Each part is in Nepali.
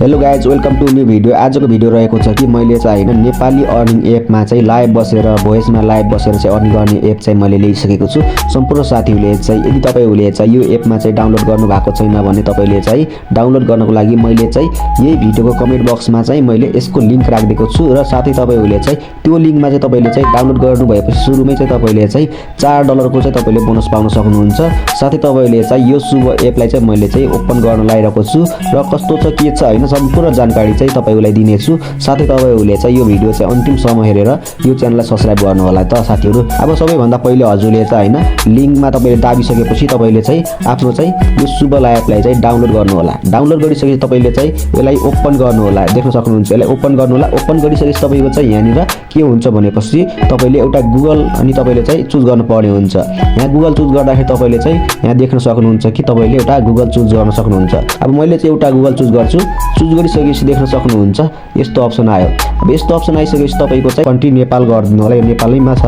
Hello guys welcome to new video. आजको भिडियो रहेको छ कि मैले चाहिँ हैन नेपाली अर्निङ एपमा चाहिँ लाइभ बसेर भोइसमा लाइभ बसेर चाहिँ अर्निङ गर्ने एप चाहिँ मैले ल्याइसकेको छु। सम्पूर्ण साथीहरूले चाहिँ यदि तपाईहरुले चाहिँ यो एपमा चाहिँ डाउनलोड गर्नु भएको छैन भने तपाईले चाहिँ डाउनलोड गर्नको लागि मैले चाहिँ यही भिडियोको कमेन्ट बक्समा चाहिँ मैले यसको लिंक राखिदिएको छु र साथै तपाईहरुले चाहिँ त्यो लिंकमा चाहिँ तपाईले चाहिँ डाउनलोड गर्नु भएपछि सुरुमै चाहिँ तपाईले चाहिँ $4 को चाहिँ तपाईले बोनस पाउन सक्नुहुन्छ। साथै तपाईले चाहिँ यो शुभ एपलाई चाहिँ मैले चाहिँ ओपन गर्न लागिरहेको छु र कस्तो छ के छ हैन सम्पूर्ण जानकारी चाहिँ तपाईहरुलाई दिनेछु। साथै तपाईहरुले चाहिँ यो भिडियो चाहिँ अन्तिमसम्म हेरेर यो च्यानललाई सब्स्क्राइब गर्नु होला त साथीहरु। अब सबैभन्दा पहिले हजुरले चाहिँ हैन लिंकमा तपाईले दाबिसकेपछि तपाईले चाहिँ आफ्नो चाहिँ यो शुभ एपलाई चाहिँ डाउनलोड गर्नु होला। डाउनलोड गरिसकेपछि तपाईले चाहिँ यसलाई ओपन गर्नु होला। देख्न सक्नुहुन्छ यसलाई ओपन गर्नु होला। ओपन गरिसकेपछि तपाईको चाहिँ यहाँनिर के हुन्छ भनेपछि तपाईले एउटा गुगल अनि तपाईले चाहिँ चुज गर्नु पर्ने हुन्छ। यहाँ गुगल चुज गर्दाखेरि तपाईले चाहिँ यहाँ देख्न सक्नुहुन्छ कि तपाईले एउटा गुगल चुज गर्न सक्नुहुन्छ। अब मैले चाहिँ एउटा गुगल चुज गर्छु। चुज गरिसकेपछि देख्न सक्नुहुन्छ यस्तो अप्सन आयो। अब यस्तो अप्सन आइसकेपछि तपाईको चाहिँ कन्ट्री नेपाल गरिदिनु होला। यो नेपालैमा छ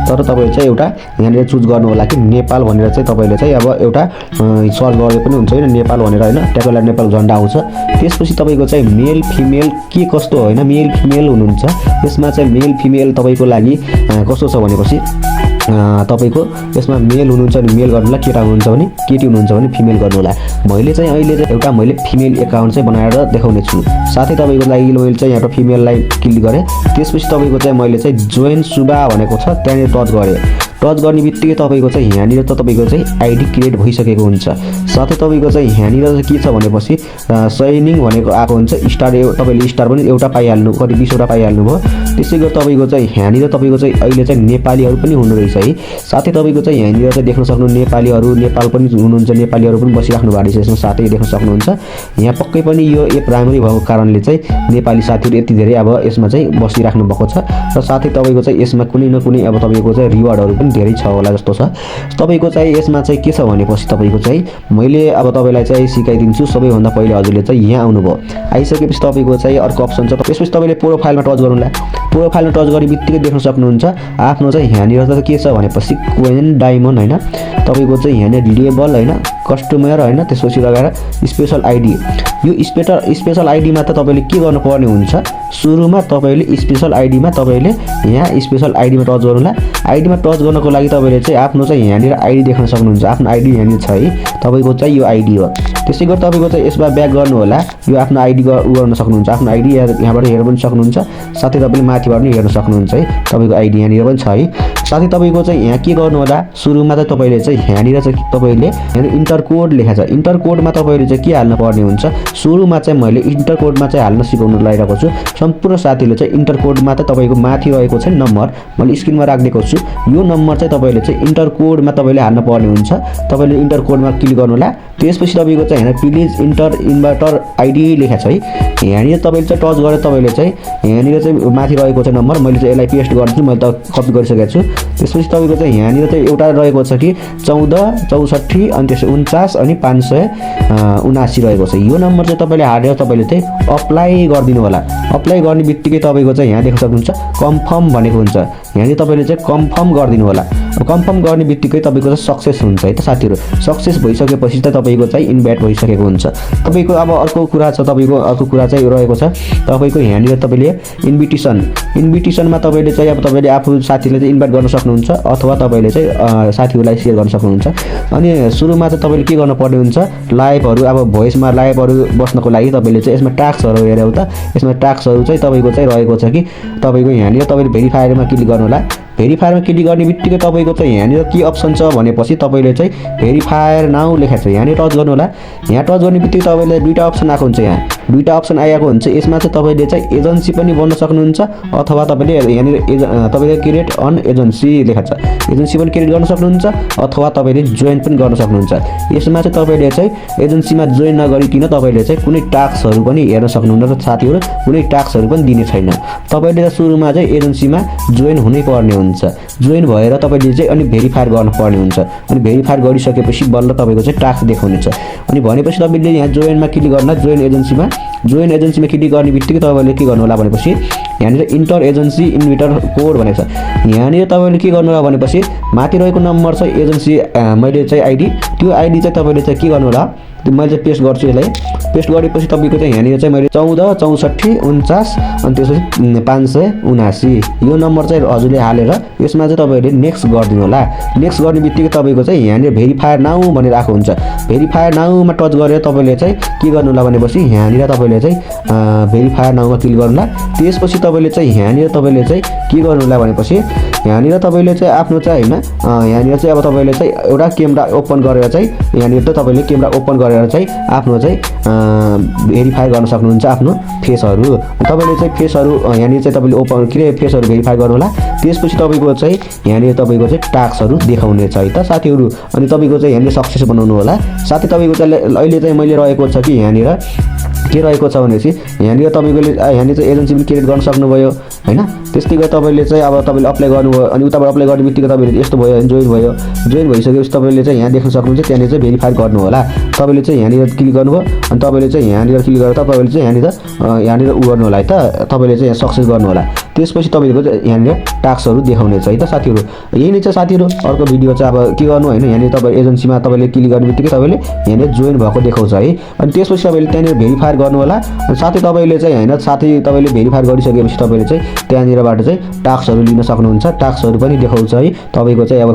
तर तपाईले चाहिँ एउटा यहाँनिर चुज गर्नु होला कि नेपाल भनेर चाहिँ तपाईले चाहिँ अब एउटा सर्च गर्दै पनि हुन्छ हैन नेपाल भनेर हैन ट्यागला नेपाल झण्डा आउँछ। त्यसपछि तपाईको चाहिँ मेल फिमेल के कस्तो हैन मेल फिमेल हुनुहुन्छ। यसमा चाहिँ मेल फिमेल तपाईको लागि कस्तो छ भनेपछि तपाईको यसमा मेल हुनुहुन्छ भने मेल गर्नु होला, केटा हुनुहुन्छ भने केटी हुनुहुन्छ भने फिमेल गर्नु होला। मैले चाहिँ अहिले चाहिँ एउटा मैले फिमेल अकाउन्ट चाहिँ बनाएर देखाउने छु। साथै तपाईको लागि मैले चाहिँ यहाँ फिमेललाई क्लिक गरे। त्यसपछि तपाईको चाहिँ मैले चाहिँ जोइन सुबा भनेको छ त्यहाँनिर टच गरे। टच गर्ने बित्तिकै तपाईको चाहिँ यहाँनिर त तपाईको चाहिँ आईडी क्रिएट भइसकेको हुन्छ। साथै तपाईको चाहिँ यहाँनिर के छ भनेपछि साइनिङ भनेको आएको हुन्छ। स्टार तपाईले स्टार पनि एउटा पाइहाल्नु कति 20 वटा पाइहाल्नु भयो। त्यसैगरी तपाईको चाहिँ यहाँनिर तपाईको चाहिँ अहिले चाहिँ नेपालीहरु पनि हुनु रहेछ है। साथै तपाईको चाहिँ यहाँनिर चाहिँ देख्न सक्नु नेपालीहरु नेपाल पनि हुनुहुन्छ। नेपालीहरु पनि बसिराख्नु भएको छ यसमा। साथै देख्न सक्नुहुन्छ यहाँ पक्कै पनि यो एप राम्रै भएको कारणले चाहिँ नेपाली साथीहरु यति धेरै अब यसमा चाहिँ बसिराख्नु भएको छ। र साथै तपाईको चाहिँ यसमा कुनै न कुनै अब तपाईको चाहिँ रिवार्डहरु पनि धेरै छ होला जस्तो छ। तपाईको चाहिँ यसमा चाहिँ के छ भनेपछि तपाईको चाहिँ मैले अब तपाईलाई चाहिँ सिकाइदिन्छु। सबैभन्दा पहिले हजुरले चाहिँ यहाँ आउनुभयो। आइसकेपछि तपाईको चाहिँ अर्को अप्सन छ। त्यसपछि तपाईले प्रोफाइलमा टच गर्नुला। प्रोफाइलमा टच गर्ने बित्तिकै देख्न सक्नुहुन्छ आफ्नो चाहिँ यहाँनिर त के छ भनेपछि क्वीन डायमन्ड हैन तपाईको चाहिँ यहाँनिर लेबल हैन कस्टमर हैन त्यसपछि लगाएर स्पेशल आईडी। यो स्पेशल आईडीमा त तपाईले के गर्नुपर्ने हुन्छ सुरुमा तपाईले स्पेशल आईडीमा तपाईले यहाँ स्पेशल आईडीमा टच गर्नुला। आईडीमा टच गर्नको लागि तपाईले चाहिँ आफ्नो चाहिँ यहाँनिर आईडी देख्न सक्नुहुन्छ। आफ्नो आईडी यहाँनिर छ है तपाईको चाहिँ यो आईडी हो। त्यसैगरी तपाईको चाहिँ यसमा ब्याक गर्नु होला। यो आफ्नो आईडी गर्न सक्नुहुन्छ। आफ्नो आईडी यहाँबाट हेर्न पनि सक्नुहुन्छ। साथै तपाईले माथिबाट पनि हेर्न सक्नुहुन्छ है तपाईको आईडी यहाँनिर पनि छ है। साथै तपाईको चाहिँ यहाँ के गर्नु होला सुरुमा चाहिँ तपाईले चाहिँ यहाँनिर चाहिँ तपाईले यहाँ इन्टर कोड लेखेको छ। इन्टर कोडमा तपाईले चाहिँ के हाल्न पर्ने हुन्छ सुरुमा चाहिँ मैले इन्टर कोडमा चाहिँ हाल्न सिकाउन लागिरहेको छु। सम्पूर्ण साथीले चाहिँ इन्टर कोडमा त तपाईको माथि रहेको छ नम्बर मैले स्क्रिनमा राखिदिएको छु। यो नम्बर चाहिँ तपाईले चाहिँ इन्टर कोडमा तपाईले हाल्न पर्ने हुन्छ। तपाईले इन्टर कोडमा क्लिक गर्नु होला। त्यसपछि तपाईको चाहिँ हैन प्लिज इन्टर इन्भर्टर आईडी लेखेको छ है। यहाँनिर तपाईले चाहिँ टच गरेर तपाईले चाहिँ यहाँनिर चाहिँ माथि रहेको छ नम्बर मैले चाहिँ यसलाई पेस्ट गर्छु। मैले त कपी गरिसकेको छु। त्यसपछि तपाईको चाहिँ यहाँनिर चाहिँ एउटा रहेको छ कि 14 64 अनि त्यसै 49 अनि 579 रहेको छ। यो नम्बर चाहिँ तपाईले हालेर तपाईले चाहिँ अप्लाई गरिदिनु होला। अप्लाई गर्ने बित्तिकै तपाईको चाहिँ यहाँ देख्न सक्नुहुन्छ कन्फर्म भनेको हुन्छ। यहाँनिर तपाईले चाहिँ कन्फर्म गरिदिनु होला। कन्फर्म गर्ने बित्तिकै तपाईको चाहिँ सक्सेस हुन्छ है त साथीहरु। सक्सेस भइसकेपछि त तपाईको चाहिँ इन्भाइट भइसकेको हुन्छ। तपाईको अब अर्को कुरा छ। तपाईको अर्को कुरा चाहिँ रहेको छ तपाईको यहाँनिर तपाईले इन्भिटेसनमा तपाईले चाहिँ अब तपाईले आफू साथीलाई चाहिँ इन्भाइट गर्न सक्नुहुन्छ अथवा तपाईले चाहिँ साथीहरुलाई शेयर गर्न सक्नुहुन्छ। अनि सुरुमा चाहिँ तपाईले के गर्न पर्ने हुन्छ लाइभहरु अब भोइसमा लाइभहरु बस्नको लागि तपाईले चाहिँ यसमा टास्कहरु हेर्यौ त यसमा टास्कहरु चाहिँ तपाईको चाहिँ रहेको छ कि तपाईको यहाँनिर तपाईले भेरिफायरमा क्लिक गर्नु होला। भेरिफायरमा क्लिक गर्ने बित्तिकै तपाईको चाहिँ यहाँनिर के अप्सन छ भनेपछि तपाईले चाहिँ भेरिफायर नाउ लेखेको छ यहाँनिर टच गर्नु होला। यहाँ टच गर्ने बित्तिकै तपाईले दुईटा अप्सन आएको हुन्छ। यहाँ दुईटा अप्सन आएको हुन्छ। यसमा चाहिँ तपाईले चाहिँ एजेन्सी पनि बन्न सक्नुहुन्छ अथवा तपाईले यहाँनिर तपाईले क्रिएट अन एजेन्सी लेखेको छ। एजेन्सी पनि क्रिएट गर्न सक्नुहुन्छ अथवा तपाईले जोइन पनि गर्न सक्नुहुन्छ। यसमा चाहिँ तपाईले चाहिँ एजेन्सीमा जोइन नगरिकिन तपाईले चाहिँ कुनै टास्कहरु पनि हेर्न सक्नुहुन्न र साथीहरु कुनै टास्कहरु पनि दिने छैन। तपाईले सुरुमा चाहिँ एजेन्सीमा जोइन हुनै पर्ने हुन्छ। जोइन भएर तपाईले चाहिँ अनि भेरिफाई गर्न पर्ने हुन्छ। अनि भेरिफाई गरिसकेपछि बल्ल तपाईको चाहिँ टास्क देखाउनेछ। अनि भनेपछि तपाईले यहाँ जोइनमा क्लिक गर्न जोइन एजेन्सीमा क्लिक गर्ने बित्तिकै तपाईले के गर्नु होला भनेपछि यहाँनिर इन्टर एजेन्सी इन्भिटर कोड भनेको छ। यहाँनिर तपाईले के गर्नु होला भनेपछि माथि रहेको नम्बर छ एजेन्सी मैले चाहिँ आईडी त्यो आईडी चाहिँ तपाईले चाहिँ के गर्नु होला मैले चाहिँ पेस्ट गर्छु यसलाई। पेस्ट गरेपछि तपाईँको चाहिँ यहाँनिर चाहिँ मैले 14 64 49 अनि त्यसपछि 579 यो नम्बर चाहिँ हजुरले हालेर यसमा चाहिँ तपाईँले नेक्स्ट गरिदिनु होला। नेक्स्ट गर्ने बित्तिकै तपाईँको चाहिँ यहाँनिर भेरिफायर नाउ भनेर आएको हुन्छ। भेरिफायर नाउमा टच गरेर तपाईँले चाहिँ के गर्नु होला भनेपछि यहाँनिर तपाईँले चाहिँ भेरिफायर नाउमा क्लिक गर्नु होला। त्यसपछि तपाईँले चाहिँ यहाँनिर तपाईँले चाहिँ के गर्नु होला भनेपछि यहाँनिर तपाईँले चाहिँ आफ्नो चाहिँ होइन यहाँनिर चाहिँ अब तपाईँले चाहिँ एउटा क्यामेरा ओपन गरेर चाहिँ यहाँनिर त तपाईँले क्यामेरा ओपन गरेर चाहिँ आफ्नो चाहिँ भेरिफाई गर्न सक्नुहुन्छ आफ्नो फेसहरू। तपाईँले चाहिँ फेसहरू यहाँनिर चाहिँ तपाईँले ओपन के अरे फेसहरू भेरिफाई गर्नु होला। त्यसपछि तपाईँको चाहिँ यहाँनिर तपाईँको चाहिँ टास्कहरू देखाउनेछ है त साथीहरू। अनि तपाईँको चाहिँ यहाँनिर सक्सेस बनाउनु होला। साथै तपाईँको चाहिँ अहिले चाहिँ मैले रहेको छ कि यहाँनिर के रहेको छ भनेपछि यहाँनिर तपाईँले यहाँनिर चाहिँ एजेन्सी पनि क्रिएट गर्न सक्नुभयो हैन। त्यस्तै गरी तपाईँले चाहिँ अब तपाईँले अप्लाई गर्नुभयो अनि उताबाट अप्लाई गर्ने बित्तिकै तपाईँले यस्तो भयो जोइन भयो। जोइन भइसकेपछि तपाईँले चाहिँ यहाँ देख्न सक्नुहुन्छ त्यहाँनिर चाहिँ भेरिफाई गर्नु होला। तपाईँले चाहिँ यहाँनिर क्लिक गर्नुभयो अनि तपाईँले चाहिँ यहाँनिर क्लिक गरेर तपाईँले चाहिँ यहाँनिर उ गर्नु होला है त। तपाईँले चाहिँ यहाँ सक्सेस गर्नु होला। त्यसपछि तपाईँको यहाँनिर टास्कहरू देखाउनेछ है त साथीहरू। यही नै छ साथीहरू। अर्को भिडियो चाहिँ अब के गर्नु हैन यहाँनिर तपाईँ एजेन्सीमा तपाईँले क्लिक गर्ने बित्तिकै तपाईँले यहाँनिर जोइन भएको देखाउँछ है। अनि त्यसपछि तपाईँले त्यहाँनिर भेरिफाई गर्नु होला। अनि साथै तपाईँले चाहिँ हैन साथै तपाईँले भेरिफाई गरिसकेपछि तपाईँले चाहिँ त्यहाँनिरबाट चाहिँ टास्कहरू लिन सक्नुहुन्छ। टास्कहरू पनि देखाउँछ है। तपाईँको चाहिँ अब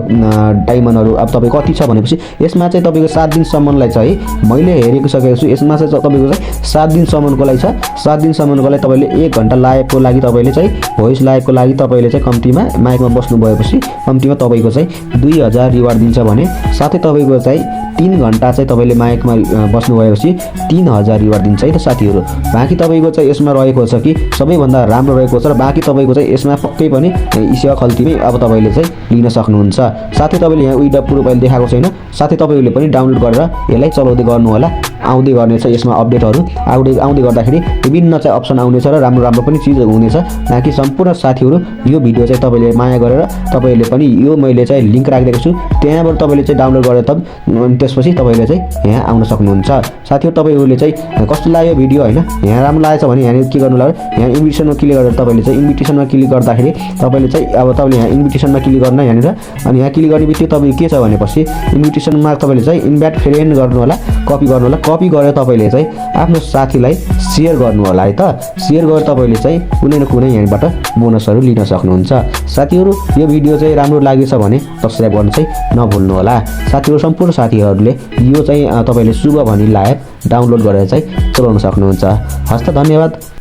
डायमन्डहरू अब तपाईँ कति छ भनेपछि यसमा चाहिँ तपाईँको 7 दिनसम्मलाई छ है। मैले हेरेको सकेको छु यसमा चाहिँ तपाईँको चाहिँ 7 दिनसम्मको लागि छ। 7 दिनसम्मको लागि तपाईँले 1 घन्टा लाइभको लागि तपाईँले चाहिँ भोइस लाइभको लागि तपाईँले चाहिँ कम्तीमा माइकमा बस्नु भएपछि कम्तीमा तपाईँको चाहिँ 2000 रिवार्ड दिन्छ भने साथै तपाईँको चाहिँ 3 घन्टा चाहिँ तपाईँले माइकमा बस्नु भएपछि 3000 रिवार्ड दिन्छ है त साथीहरू। बाँकी तपाईँको चाहिँ यसमा रहेको छ कि सबैभन्दा राम्रो रहेको छ र बाँकी तपाईँको चाहिँ यसमा पक्कै पनि इस्या खल्तीमै अब तपाईँले चाहिँ लिन सक्नुहुन्छ। साथै तपाईँले यहाँ विड्रॉ प्रोफाइल देखाएको छैन। साथै तपाईँहरूले पनि डाउनलोड गरेर यसलाई चलाउँदै गर्नु होला। आउँदै गर्नेछ यसमा अपडेटहरू आउँदै गर्दाखेरि विभिन्न चाहिँ अप्सन आउनेछ र राम्रो राम्रो पनि चिजहरू हुनेछ। बाँकी सम्पूर्ण साथीहरू यो भिडियो चाहिँ तपाईँले माया गरेर तपाईँले पनि यो मैले चाहिँ लिङ्क राखिदिएको छु त्यहाँबाट तपाईँले चाहिँ डाउनलोड गरेर त्यसपछि तपाईँले चाहिँ यहाँ आउन सक्नुहुन्छ। साथीहरू तपाईँहरूले चाहिँ कस्तो लाग्यो भिडियो हैन यहाँ राम्रो लागेछ भने यहाँनिर के गर्नु होला यहाँ इन्भिटेसनमा क्लिक गरेर तपाईँले चाहिँ इन्भिटेसनमा क्लिक गर्दाखेरि तपाईँले चाहिँ अब तपाईँले यहाँ इन्भिटेसनमा क्लिक गर्न यहाँनिर अनि यहाँ क्लिक गर्ने बित्तिकै तपाईँ के छ भनेपछि इन्भिटेसनमा तपाईँले चाहिँ इन्भाइट फ्रेन्ड गर्नु होला कपी गर्नु होला। कपी गरेर तपाईँले चाहिँ आफ्नो साथीलाई सेयर गर्नु होला है त। सेयर गरेर तपाईँले चाहिँ कुनै न कुनै यहाँबाट बोनसहरू लिन सक्नुहुन्छ। साथीहरू यो भिडियो चाहिँ राम्रो लागेछ भने सब्स्क्राइब गर्नु चाहिँ नभुल्नु होला। साथीहरू सम्पूर्ण साथीहरूले यो चाहिँ तपाईँले शुभ भनी लाइभ डाउनलोड गरेर चाहिँ चलाउन सक्नुहुन्छ। हस्त धन्यवाद।